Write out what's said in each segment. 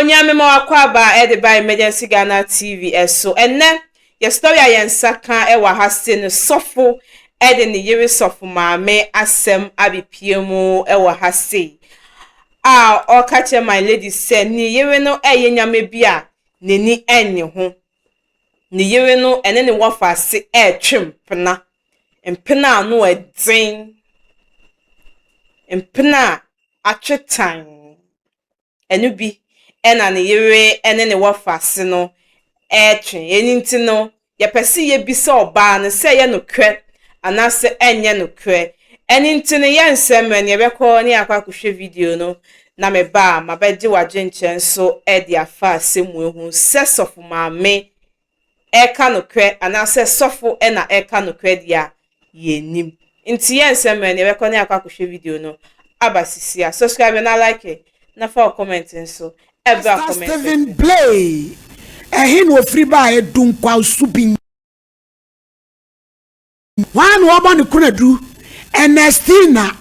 Onua mema w'akwaaba de ba Emergency Ghana TV so. Ɛnnɛ, yɛ story a yɛn nsa ka wɔ ha se no sɔfo de ne yere sɔfo maame asɛm abepie mu wɔ ha sei. A ɔka kyerɛ my lady sɛ ne yere no ɛyɛ nyame bi a n'ani nnye ho. Ne yere no ɛne ne wɔfa ase ɛretwe mpena. Mpena a ano ɛden. Mpena a atwe tan. Ɛno bi na ne yere ne ne wɔfase no retwe. Ɛno nti no, yɛpɛ sɛ yɛbisa ɔbaa no sɛ ɛyɛ nokorɛ anaasɛ ɛnyɛ nokorɛ. Ɛno nti no, yɛnsɛ mmerɛ no, yɛbɛkɔ ne yɛakɔ akɔhwɛ video no, na meba a, mabɛgye w'adwenkyerɛ nso de afa asɛm wei ho sɛ sɔfo maame ɛreka nokorɛ anaasɛ sɔfo na ɛreka nokorɛ deɛ a, yɛnnim. Nti yɛnsɛ mmerɛ no yɛbɛkɔ ne akɔ akɔhwɛ video no aba sisi a. Subscribe na like na fa wo comment nso ɛbra Pastor comment Stephen section. Blay, Ɛhe na ofiri baeɛ? Dunkwa Subin. Hwan na ɔbɔ ne konadu? Ernestina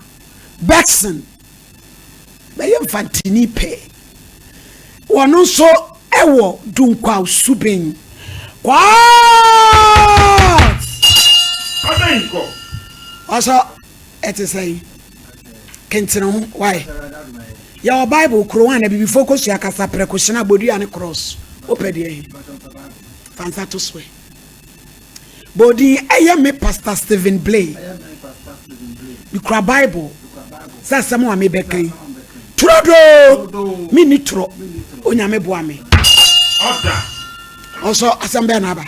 Bergson bɛyɛ Mfantini pɛ. Ɔno nso wɔ Dunkwaw Subin. Court! Ɔsɔ ɛte sɛn? Kentene ho, why? Yɛwɔ Bible kuro hɔ a na bibifoɔ kɔsua kasa prɛko hyena bodua ne cross. Wopɛ deɛ he? Fa nsa to so ɛ. Bɔ din Ɛyɛ Me Pastor Stephen Blay. Mekura Bible sɛ asɛm a mebɛka yi turodoo menni torɔ. Onyame boa me. Ɔsɔ asɛm bɛɛ na aba.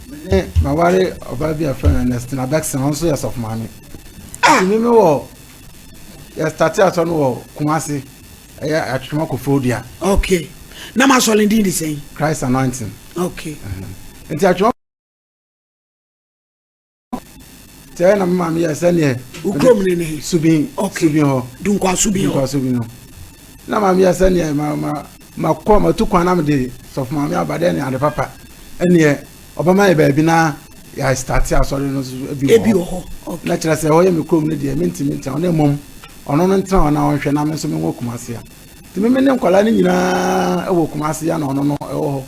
Ne maware ɔbaa bi a fɛn no Ernestina Bexon, ɔno nso yɛ sɔfo maame. Ah! Nti me wɔ yɛ starte asɔ no wɔ Kumasi. Ɛyɛ atwetwema koforo dua. Okay. Na ma asɔre din de sɛn? Christ Anointing. Okay. Nti atwetwema nti ɛyɛ na me maame yɛ sɛneɛ. Okurom ne ne. Subin. Okay. Subin hɔ. Dunkwa Subin hɔ. Dunkwa Subin hɔ. Na maame yɛ sɛneɛ ma ma ma kɔ ma tu kwan na me de sɔfo maame aba dɛ ne ade papa ɛneɛ ɔbɛma yɛ baabi na yɛ starte asɔre no nso ebi wɔ hɔ. Na kyerɛ sɛ ɛhɔ yɛ me kurom no deɛ mentumi ntena hɔ na mmom ɔno no ntena hɔ na ɔnhwɛ na me nso menwɔ Kumasi a. Nti me ne nkwadaa no nyinaa wɔ Kumasi a na ɔno no ɛwɔ hɔ.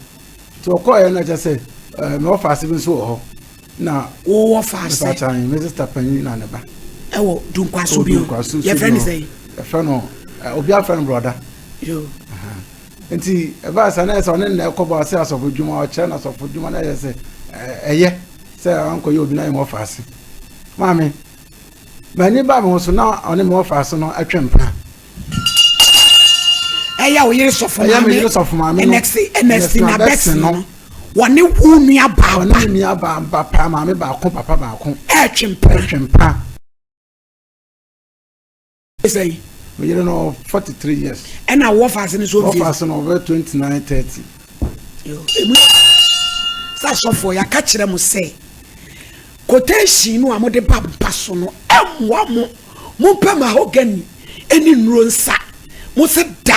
Nti ɔkɔɔɛ no kyerɛ sɛ ɛɛ mewɔ faase bi nso wɔ hɔ. Na wowɔ faase? Mepa me sista panyin na ne ba. Ɛwɔ Dunkwaso bi hɔ. Yɛfrɛ no sɛn? Yɛfrɛ no obi afrɛ no brɔda. Yo. Nti ɛbaa saa na ɛyɛ sɛ ɔne nna ɛkɔbɔ ase asɔfo dwuma ɔkyerɛ no asɔfo dwuma na ɛyɛ sɛ ɛyɛ sɛ ankɔyɛ obi na yɛ mɔ faase. Maame M'ani ba me ho so na ɔne me wɔfa so no atwa mpena. Ɛyɛ wo yere sɔfo maame. Ɛyɛ me yere sɔfo maame no. Ɛnɛsi na bɛsi no. Wɔne wo nua baa ba. Wɔne me nua baa ba paa maame baako papa baako. Ɛtwe mpena. Ɛtwe mpena. Sɛn? Me yere no 43 years. Ɛna wɔfa ase no so mfie. Wɔfa ase no ɔbɛ 29 30. Emu sɛ asɔfoɔ yɛaka kyerɛ mo sɛ Quotation no a mode ba mpa so no mmoa mo. Mompɛ mahogany ne nnuro nsa. Mo se da.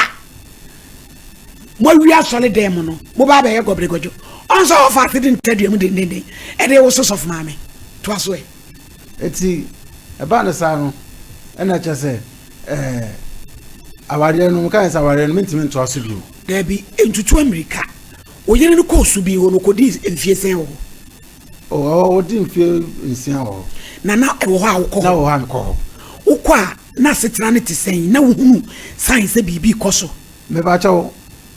Moawie asɔre dan mu no, moba abɛyɛ gɔberegɔdwo. Ɔn sɛ ɔfa ase de ntadua mu dendenden ɛde woso sɔfo maame. Toa so ɛ. Eti ɛbaa no saa no, ɛna kyerɛ sɛ ɛɛ awareɛ no, meka sɛ awareɛ no mentumi ntoa so bio. Daabi, ntutu ammirika. Wo yere no kɔɔ su bi hɔ no, ɔkɔdii mfie sɛn wɔ hɔ? Ɔdi mfeɛ nsia wɔ hɔ. Na na ɛwɔ hɔ a wokɔ hɔ? Na wɔ hɔ a mekɔ hɔ. Wokɔ a, na asetena no te sɛn? Na wohunu sign sɛ biribi rekɔ so? Mepakyɛ wo,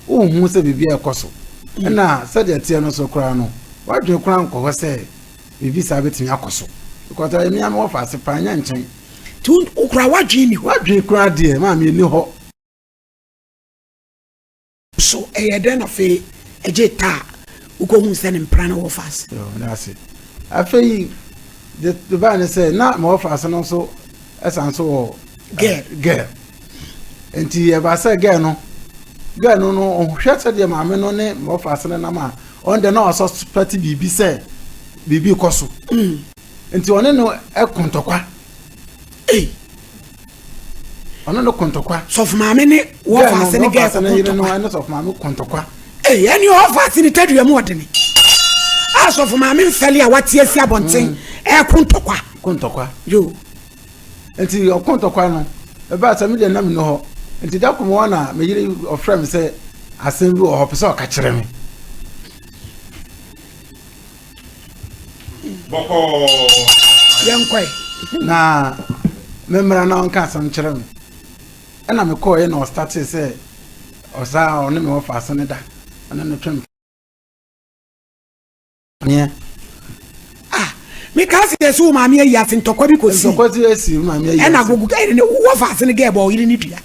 wonhu sɛ biribi rekɔ so. Ɛna sɛdeɛ ɛteɛ no so koraa no, w'adwene koraa nkɔ hɔ sɛ biribi saa bɛtumi akɔ so. Because ɛyɛ me ara mewɔ faase paa, ɛnyɛ nkyɛn. Nti wo koraa w'adwene nni hɔ? W'adwene koraa deɛ, maame, ɛnni hɔ. So ɛyɛɛ dɛn na afei ɛgyee ta a wukohuu sɛ ne mpena no wɔ faase? Yo, meda ase. Afei, de de baa ne sɛ na mewɔ faase no nso ɛsan so wɔ girl. Girl. Nti ɛbaa sɛ girl no girl no no ɔhwɛ sɛdeɛ maame no ne mewɔ faase no nam a ɔno deɛ na ɔsɔspɛte biribi sɛ biribi kɔ so. Nti ɔne no ɛko ntɔkwa. Ei. Ɔno ne ko ntɔkwa. Sɔfo maame ne wɔfa ase ne gɛɛ kɔ ntɔkwa. Ne sɔfo maame ko ntɔkwa. Ee ɛne ɔfa ase ne tadua mu ɔdene. A sɔfo maame mfɛle a wate asi abɔnten ɛko ntɔkwa. Ko ntɔkwa. Yo. Nti ɔko ntɔkwa no. Ɛbaa sɛ me deɛ na menni hɔ. Nti da koro mewɔ na me yere ɔfrɛ me sɛ asɛm bi wɔ hɔ ɔpɛ sɛ ɔka kyerɛ me. Bɔkɔɔ. Yɛnkɔe. Na me mmra na ɔnka asɛm kyerɛ me. Ɛna mekɔɔeɛ na ɔstartee sɛ ɔsaa ɔne me wɔfa ase ne da ɔne no twem. Neɛ. Ah, me ka se yɛsɛ wo maame ayi ase ntɔkwa bi kɔsi. Ntɔkwa ti asi wo maame ayi ase. Ɛna gogo ɛne ne wɔfa ase ne gɛɛ bɔ ɔyere ne dua.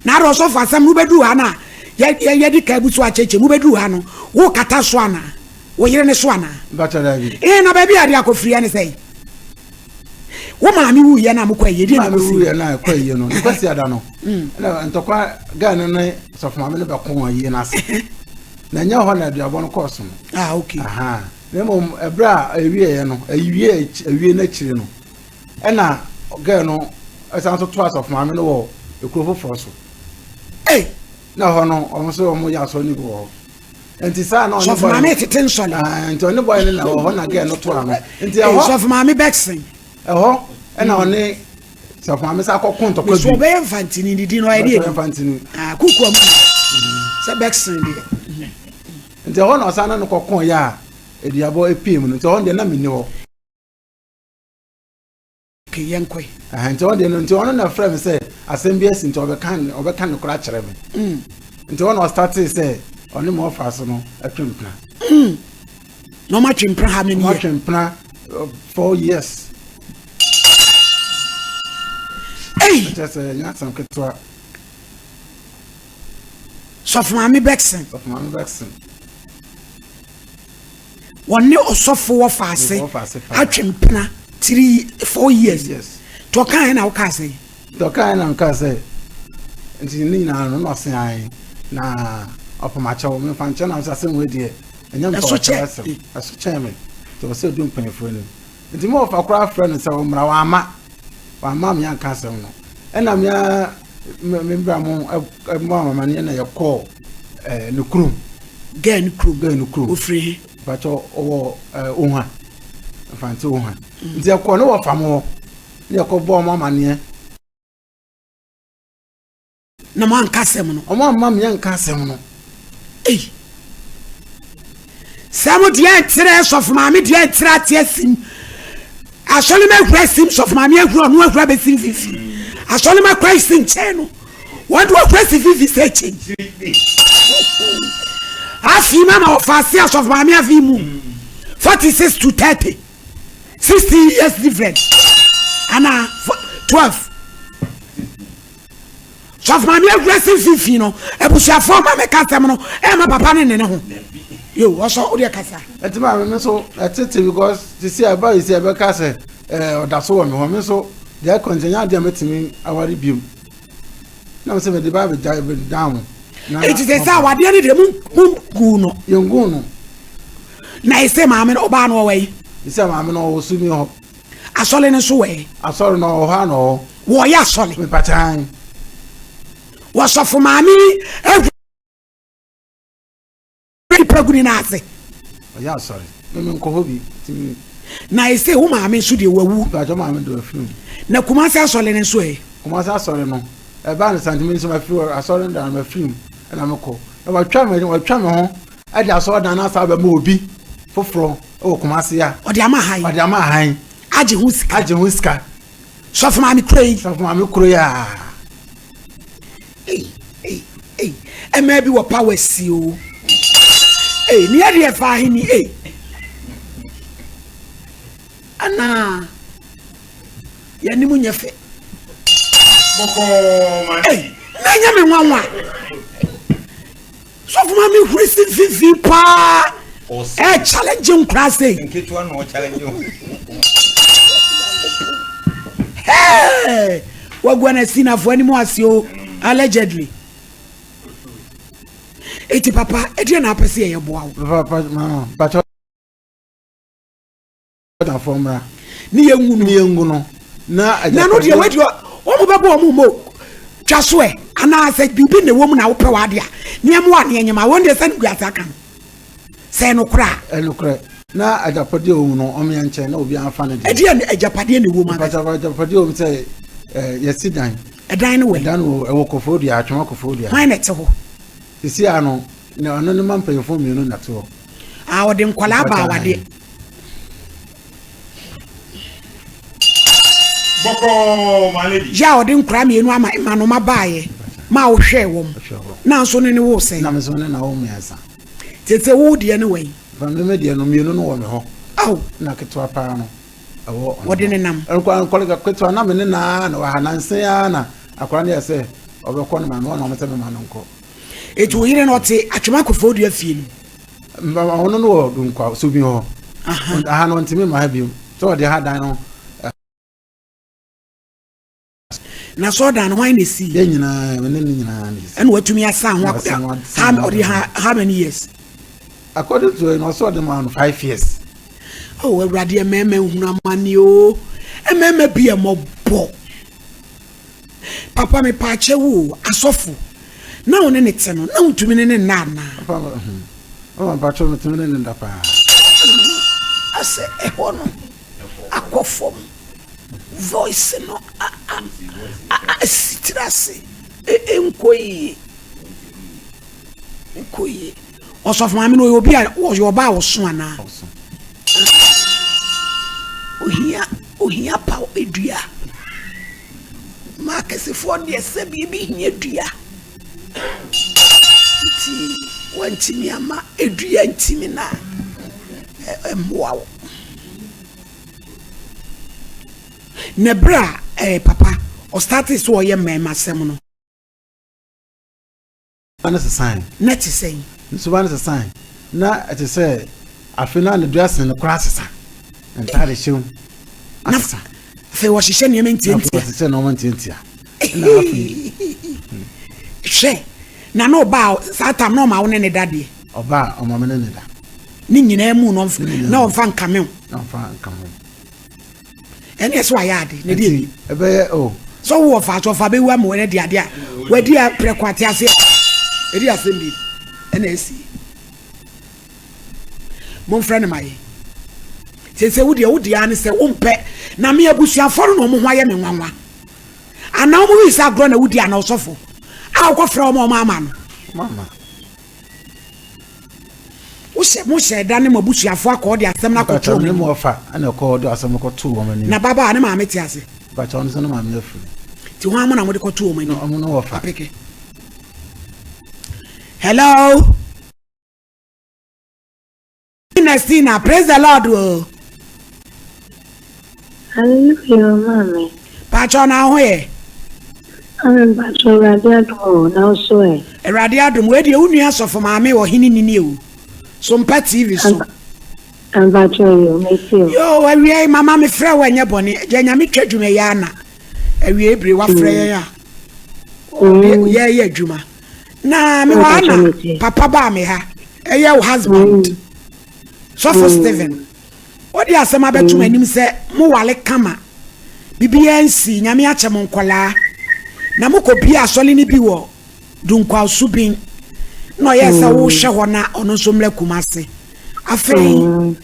Na adɔ ɔsɔfo asɛm no wobɛduru ha no a yɛde ka abu so akyɛkyɛ mu wobɛduru ha no wo kata so anaa wo yere ne so anaa. Mpakyɛ daabi. Ee na baabi a de akɔfiri ɛne sɛn. Wo maame wuyɛ no a mokɔ ayie deɛ na kɔsi. Maame wuyɛ no a ɛkɔ ayie no ne kwasi ada no. Ɛna ntɔkwa gɛɛ no ne sɔfo maame no bɛko ayie no ase. Na ɛnyɛ hɔ na aduabɔ no kɔɔ so no. Ah, okay. Aha. Na mmom ɛberɛ a ɛwieɛ no, ɛwie awie no akyire no, ɛna girl no ɛsan so to asɔfo maame no wɔ ekuro foforɔ so. Hey. Na hɔ no, wɔn nso wɔn yɛ asɔre no bi wɔ hɔ. Nti saa na ɔne bɔyɛ. Sɔfo maame tete nsɔle. Ah, nti ɔne bɔyɛ no na wɔ hɔ na girl no to ano. Nti ɛhɔ. Sɔfo maame bɛksen. Ɛhɔ ɛna ɔne Sɔfo maame sa akɔko ntɔkwa bi. Mesu ɔbɛyɛ mfantini ne din no ɔyɛ deɛ. Ɔbɛyɛ mfantini. Ah, kuku amu. Sɛ bɛksen deɛ. Nti ɛhɔ na ɔsan ne no kɔko yɛ a aduabɔ epie mu no. Nti ɛhɔ deɛ na menni hɔ. Okay, yɛn kɔe. Ɛhɛn, nti ɛhɔ deɛ no nti ɔno na ɛfrɛ me sɛ asɛm bi asi nti ɔbɛka ɔbɛka ne kora akyerɛ me. Mm. Nti ɛhɔ na ɔstartee sɛ ɔne ma ɔfa so no atwe mpena. Mm. Na ɔmo atwe mpena how many years? Ɔmo atwe mpena uh, 4 years. Ei! Kyerɛ sɛ ɛnyɛ asɛm ketewa. Sɔfo Maame Bɛksen. Sɔfo Maame Bɛksen. Wɔne ɔsɔfo wɔ faase atwe mpena 3, 4 years. Yes. Nti ɔkaa na wokaa sɛ? Nti ɔkaa na nkaa sɛ nti ne nyinaa no na ɔse ae na ɔpam akyɛw memfa nkyɛn na sɛ asɛm wei deɛ ɛnyɛ mfa ɔkyɛw asɛm ɛso kyɛn me nti ɔsɛ ɔdu mpanyinfoɔ anim. Nti me wɔfa koraa frɛ no sɛ ɔmmra, wamma. Wamma me anka asɛm no. Ɛna me ara me bra mo ɛbɔ amaneɛ na yɛkɔɔ ɛɛ ne kurom. Gɛɛ ne kurom. Gɛɛ ne kurom. Ofiri he? Mpakyɛ ɔwɔ ɛɛ Oha. Mfante Oha. Nti yɛkɔɔ ne wɔfa mo hɔ. Ne yɛkɔ bɔɔ mo amaneɛ. Na mo anka asɛm no. Ɔmo amma me anka asɛm no. Ei. Sɛ mo deɛ nkyerɛ sɔfo maame deɛ nkyerɛ ate asim. Asɔre ma ahura sim sɔfo maame ahura ɔno ahura bɛsi mfimfini. Asɔre ma Christ nkyɛn no. Wɔn de wɔhura si mfimfini sɛ kyɛn. Afei ma ma wɔfa ase asɔfo maame afei mu. 46 to 30. 16 years different. Ana 12. Sɔfo maame awura si mfimfini no, abusuafoɔ ma mɛka asɛm no, ɛma papa ne ne ne ho. Yo, ɔsɔ, wodeɛ kasa. Ɛti maame me nso ɛtete because sisi a ɛba yi sɛ ɛbɛka sɛ ɛɛ ɔda so wɔ me hɔ me nso deɛ ɛkɔ nkyɛn nyɛ adeɛ a mɛtumi aware biom na me sɛ mede ba abɛgya bɛdan ho. Eti sɛ sɛ awadeɛ no deɛ mu mu gu no. Yɛn gu no. Na ɛsɛ maame no ɔbaa no ɔwɔ yi. Ɛsɛ maame no ɔwɔ sumi hɔ. Asɔre no nso wɔ he? Asɔre no ɔwɔ hɔ a na ɔwɔ. Wɔyɛ asɔre. Mepakyan. Wɔsɔfo maame yi ehuri nipa gu ne nan ase. Ɔyɛ asɔre. Mimi nkɔ hɔ bi. Timi. Na ese wo maame nso deɛ wawu. Mpatwa maame deɛ wafiri mu. Na Kumasi asɔre no nso ɛ? Kumasi asɔre no, ɛbaa no santimi nso mafiri hɔ asɔre no da no mafiri mu ɛna mekɔ. Na watwa me watwa me ho ɛde asɔre dan no asa abɛma obi foforɔ. Wɔ Kumasi a. Ɔde ama han. Ɔde ama han. Agye ho sika. Agye ho sika. Sɔfo maame kuro yi. Sɔfo maame kuro yi aa. Ei ei ei ɛmɛ bi wɔ power si o. Ei ne yɛ deɛ fa aheni ei. Anaa yɛn anim nyɛ fɛ. Bɔkɔɔ ma. Ei na ɛnyɛ me nwanwa. Sɔfo maame huri si mfimfini paa ɛ challenge nkora sei. Nketewa na ɔchallenge ho. Hey! Wagua na sinafo anim ase o allegedly. Eti papa ɛdeɛ na apɛ sɛ yɛyɛ boa wo. Papa mama pakyɛ ɔdafoɔ mmra. Ne yɛn ngu no. Ne yɛn ngu no. Na na no deɛ wadi wɔn bɛbɔ wɔn mo twa so ɛ anaasɛ biribi na ɛwɔ mu na wopɛ w'ade a nneɛma wa ne ɛnyɛma wɔn deɛ sɛ no guase aka no sɛ ɛnokorɛ a. Ɛnokorɛ na agyapadeɛ wɔ mu no wɔn yɛn nkyɛn na obi anfa ne deɛ. Ɛdeɛ agyapadeɛ na ɛwɔ mu ankasa. Agyapadeɛ wɔ mu sɛ ɛɛ yɛsi dan. Ɛdan no wɔ Ɛdan no wɔ ɛwɔ Koforidua, Atwoma Koforidua. Hwan na ɛte hɔ? Sisi ano, na ɔno ne ma mpanyinfoɔ mmienu na ɛte hɔ. Ah, ɔde nkwadaa ba awadeɛ. Bɔkɔɔ, my lady. Yɛ a ɔde nkwadaa mmienu ama mmanoma baeɛ ma wohwɛɛ wɔn. Na nso ne ne woo sɛn? Na me nso ne na wo mmiɛnsa. Tete wo deɛ ne wɛn? Fa me me deɛ no mmienu no wɔ me hɔ. Aw. Na ketewa paa no ɛwɔ ɔno. Wɔde ne nam. Nkwa nkɔla ketewa na me ne naa na wɔ ha nansa yi ara na akwadaa no yɛ sɛ ɔbɛkɔ ne maame hɔ na wɔn sɛ me ma no nkɔ. Eti wo yere no ɔte Atwema Koforidua fie no mu? Ɔno no wɔ Dunkwa so bi hɔ. Aha no ɔntumi mma ha bio. Sɛ ɔde ha dan no. Na sɔɔdan no hwan na esii? Yɛn nyinaa, me ne ne nyinaa na esi. Ɛna watumi asan ho akɔda. How ɔde ha how many years? According to no ɔsɛ ɔde maa no 5 years. Oh, Awurade, mmarima nhunu amane o. Mmarima bi yɛ mmɔbɔ. Papa, mepaakyɛ wo o, asɔfo. Na wo ne ne te no, na wontumi ne ne nna anaa? Papa, mama mpakyɛ metumi ne ne nda paa. Asɛ ɛhɔ no akɔ fam. Voice no asi tiri ase. Ɛnkɔ yie. Ɛnkɔ yie. Ɔsɔfo maame no ɔyɛ obi a ɔyɛ ɔbaa a ɔso anaa? Ohia ohia paw dua. Mmaa akɛsefoɔ deɛ sɛ biribi hia dua. Nti wantumi ama dua ntumi na ɛmmoa wo. Na berɛ a ɛɛ papa ɔstartee sɛ ɔyɛ mmarima asɛm no. Suban no sesae. Na ɛte sɛn? Ne suban no sesae. Na ɛte sɛ afei na ne dressing no koraa asesa. Ne ntaade hyɛ mu asesa. Afei wɔhyehyɛ nneɛma ntiantia. Afei wɔhyehyɛ nneɛma ntiantia. Na afei. Hwɛ, na na ɔbaa saa tam na ɔma wo ne ne da deɛ. Ɔbaa ɔma me ne ne da. Ne nyinaa mu na ɔmfa nkame wo. Na ɔmfa nkame wo. Ɛne ɛsɛ wayɛ ade na ɛdeɛ bi. Ɛbɛyɛ o. Sɛ wo wɔfa so ɔfa bɛwu ama wɔn adi ade a wadi a prɛko ate ase a ɛdi asɛm bi ɛna ɛsi. Momfrɛ no ma yɛ. Sese wo deɛ wo deɛ ne sɛ wompɛ na me abusuafoɔ no na wɔn ho ayɛ me nwanwa. Anaa wɔn wi sɛ agorɔ na wodi anaa ɔsɔfo a wokɔfrɛ wɔn a wɔn ama no. Mama. Wohyɛ mo hyɛ da ne mo abusuafoɔ akɔ ɔde asɛm no akɔto wɔn anim. Ne ɔfa ɛna ɛkɔ ɔde asɛm no kɔto wɔn anim. Na baba ne maame te ase. Bàtà ɔno nso ne maame afiri. Ti wɔn mo na mo de kɔto wɔn anim. Ɔmo ne wɔfa. Apeke. Hello. Ernestina, praise the Lord o. Hallelujah, maame. Pàtó na ho yɛ. Maame mpàtó Awurade adom o, na wo so ɛ. Awurade adom, wei deɛ wo nua sɔfo maame wɔ hene nini o. So mpa TV so. Mpàtó yo, meti o. Yo, awia yi mama me frɛ wo ɛnyɛ bɔne. Gya nyame twa dwuma yi ana. Awia bere wafrɛ yɛn a. Yɛyɛ adwuma. Na me wɔ ha na papa baa me ha. Ɛyɛ wo husband. Sɔfo Stephen. Wode asɛm abɛto m'anim sɛ mo wale kama. Biribiara nsi, Nyame akyɛ mo nkɔlaa. Na mokɔ bie asɔle no bi wɔ Dunkwaw Subin. Na ɔyɛɛ sɛ wohwɛ hɔ na ɔno nso mmra Kumase. Afei,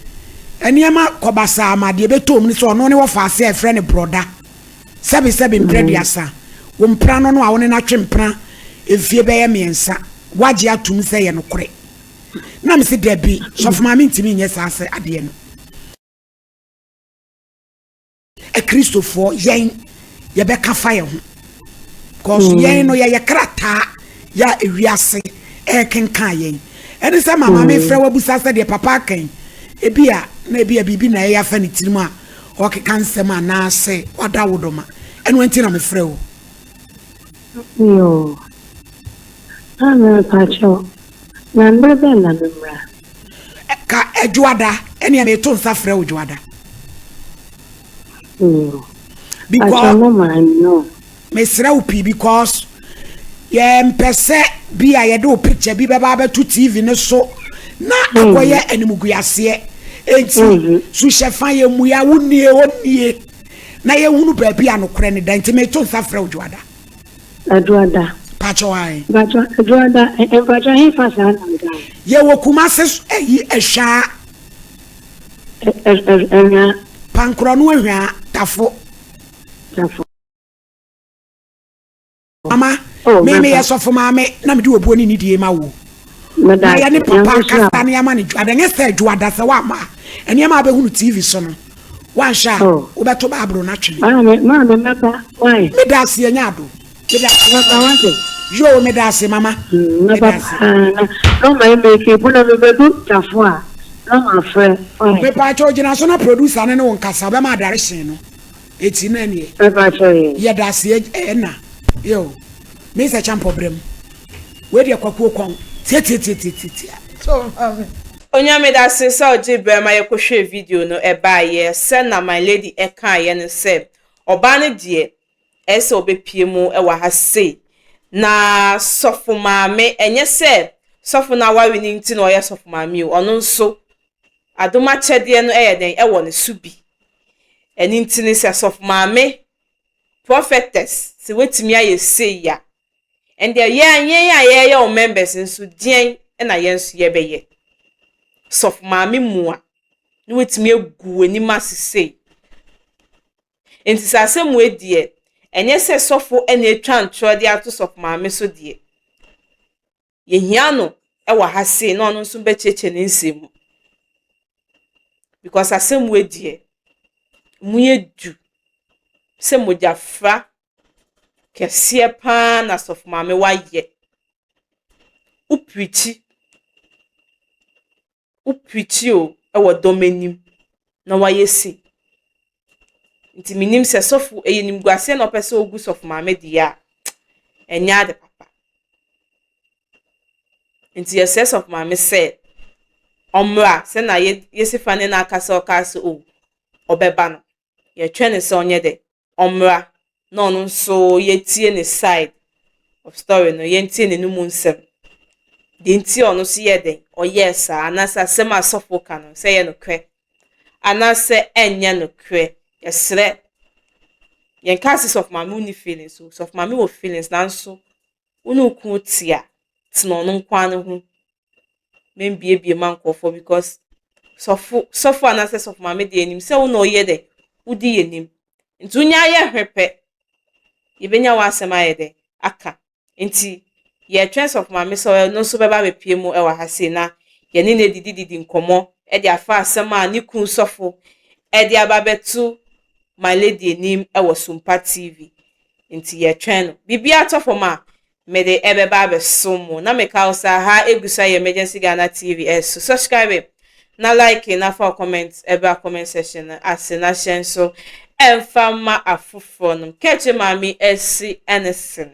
nneɛma kɔ basaa ma deɛ ɛbɛtɔ mu ne sɛ ɔno ne wɔfa ase a ɛfrɛ no borɔda. Sɛbesɛbe mprɛ aduasa, wo mpena no no a wo ne no atwe mpena mfie bɛyɛ mmiɛnsa, woagye atom sɛ ɛyɛ nokorɛ. Na mese dabi, sɔfo maame ntumi nyɛ saa sɛ adeɛ no. Akristofoɔ yɛn yɛbɛka fa yɛn ho. Because yɛn no yɛyɛ krataa yɛ a ewiase ɛrekenkan yɛn. Ɛne sɛ ma maame frɛ wabusa sɛ deɛ papa aka yi, ebi a na ebi a biribi na ɛyɛ afa ne tirim a ɔrekeka nsɛm anaasɛ wada wo dɔ ma. Ɛno nti na mefrɛ wo. Yoo. Maame mepakyɛw, na mber bɛn na memmra? Ka Dwoada, ɛnea meto nsa frɛ wo Dwoada. Yoo. Because Pakyɛw mo maa no. Mesrɛ wo pii because yɛmpɛ sɛ bi a yɛde wo picture bi bɛba abɛto TV no so na akɔyɛ animguaseɛ. Enti suhyɛ fa yɛ mmua wo nie ɔnnie na yɛhunu baabi a nokorɛ no da. Nti meto nsa frɛ wo Dwoada. Adwoada. Pakyɛw ae. Mpakyɛw Adwoada eh mpakyɛw hefa saa na meda? Yɛwɔ Kumase ɛyi Ɛhwaa. Ɛ ɛ Ɛhwaa. Pankorɔ no Ɛhwaa, Tafo. Tafo. Mama, Oh, me meyɛ mɛba. sɔfo maame na mede obuo ne nidie ma wo. Meda Na yɛne ase. papa Nyame nhyira akasa wo. ne ama no dwoada. Nyɛ sɛ dwoada sɛ woamma a, nneɛma a wobɛhu no TV so no, woanhwɛ a, Oh. wobɛto Bible no atwene. Maame, maame mɛba. Why? Meda ase ɛnyɛ ado. Meda ase Mɛba wate. Yoo, meda ase mama. Mm, Meda mɛba ase. paa na na ɔma yɛ mɛki bu na mebɛdu tafo a na mafrɛ. Why? Mepaakyɛw gyina so na producer no ne wo nkasa, ɔbɛma adarehyɛn no. Eti na ɛneɛ. Mepaakyɛw yɛ. Yɛda ase ɛna. Yoo. Me sɛ kyampɔ brɛ mu. Wei deɛ kwakuo kɔn. Tiatiatiatiatia. So maame. Onua medase sɛ ɔgye berɛ ma yɛkɔhwɛɛ video no ɛbaeɛ sɛ na my lady ɛkaeɛ no sɛ ɔbaa no deɛ ɛyɛ sɛ ɔbɛpie mu wɔ ha sei na sɔfo maame ɛnyɛ sɛ sɔfo no aware no nti na ɔyɛ sɔfo maame o ɔno nso adom akyɛdeɛ no ɛyɛ dɛn ɛwɔ ne so bi ɛno nti ne sɛ sɔfo maame prophetess sɛ watumi ayɛ sei a ɛndeɛ yɛn yɛn a yɛyɛ wɔn members nso deɛn na yɛn nso yɛbɛyɛ sɔfo maame mua na watumi agu w'anim ase sei nti sɛ asɛm wei deɛ ɛnyɛ sɛ sɔfo na atwa ntorɔ de ato sɔfo maame so deɛ yɛhia no wɔ ha sei na ɔno nso bɛkyerɛkyerɛ ne nsɛm mu because asɛm wei deɛ mu yɛ du sɛ mogyafra kɛseɛ paa na sɔfo maame wayɛ wopirikyi wopirikyi o wɔ dɔm anim na wayɛ sei nti menim sɛ sɔfo ɛyɛ nimguaseɛ na ɔpɛ sɛ ogu sɔfo maame deɛ a ɛnyɛ ade papa nti yɛsrɛ sɔfo maame sɛ ɔmmra sɛ na yɛsi fa ne n'aka sɛ ɔka sɛ o ɔbɛba no yɛtwɛn ne sɛ ɔnyɛ dɛ ɔmmra na ɔno nso yɛtie ne side of story no yɛntie n'anum nsɛm deɛ nti a ɔno nso yɛ dɛn ɔyɛɛ saa anaasɛ asɛm a sɔfo ka no sɛ ɛyɛ nokorɛ anaasɛ ɛnyɛ nokorɛ yɛsrɛ yɛnka sɛ sɔfo maame wonni feelings o sɔfo maame wɔ feelings nanso wo ne wo kunu te a tena ɔno nko ara ne ho membiebie ma nkurɔfoɔ because sɔfo sɔfo anaasɛ sɔfo maame deɛ anim sɛ wo na ɔyɛ dɛ wodi yɛ nim nti wonya ayɛ hwɛ pɛ yɛbɛnya w'asɛm ayɛ dɛ aka nti yɛtwɛn sɔfo maame sɛ ɔno nso bɛba abɛpie mu wɔ ha sei na yɛne no adidididi nkɔmmɔ de afa asɛm a ne kun sɔfo de aba abɛto my lady anim wɔ Sumpa TV nti yɛtwɛn no biribiara tɔ fam a mede ɛbɛba abɛso mu na meka wo sɛ ha egu so ayɛ Emergency Ghana TV ɛso subscribe na like na fa comment ɛbra comment section no ase na hyɛ nso ɛmfa ma afoforɔ nom kɛkyɛ maame ɛsi ɛne sen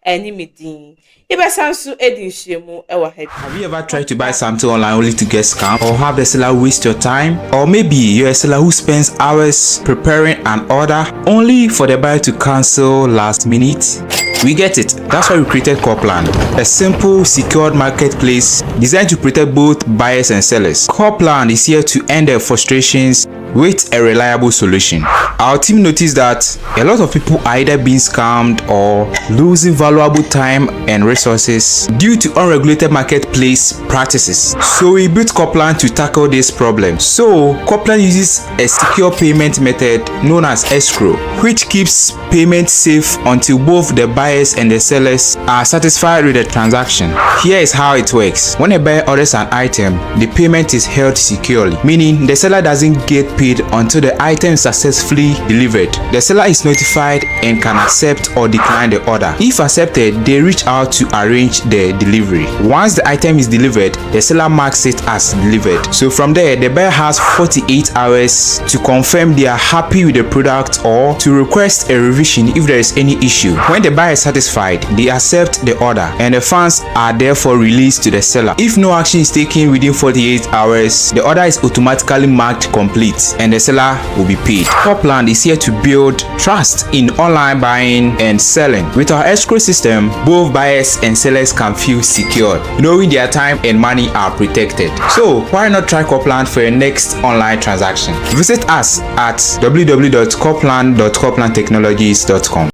ɛne me din yɛbɛsan nso adi nhyiamu ɛwɔ ha bi. Have you ever tried to buy something online only to get scammed or have the seller waste your time? Or maybe you're a seller who spends hours preparing an order only for the buyer to cancel last minute? We get it. That's why we created Corplan, a simple, secured marketplace designed to protect both buyers and sellers. Corplan is here to end their frustrations with a reliable solution. Our team noticed that a lot of people are either being scammed or losing valuable time and resources due to unregulated marketplace practices. So we built Corplan to tackle this problem. So Corplan uses a secure payment method known as escrow, which keeps payment safe until both the buyers and the sellers are satisfied with the transaction. Here is how it works. When a buyer orders an item, the payment is held securely, meaning the seller doesn't get paid until the item is successfully delivered. The seller is notified and can accept or decline the order. If accepted, they reach out to arrange the delivery. Once the item is delivered, the seller marks it as delivered. So from there, the buyer has 48 hours to confirm they are happy with the product or to request a revision if there is any issue. When the buyer is satisfied, they accept the order and the funds are therefore released to the seller. If no action is taken within 48 hours, the order is automatically marked complete and the seller will be paid. Corplan is here to build trust in online buying and selling. With our escrow system, both buyers and sellers can feel secured, knowing their time and money are protected. So why not try Corplan for your next online transaction? Visit us at www.corplan.corplantechnologies.com.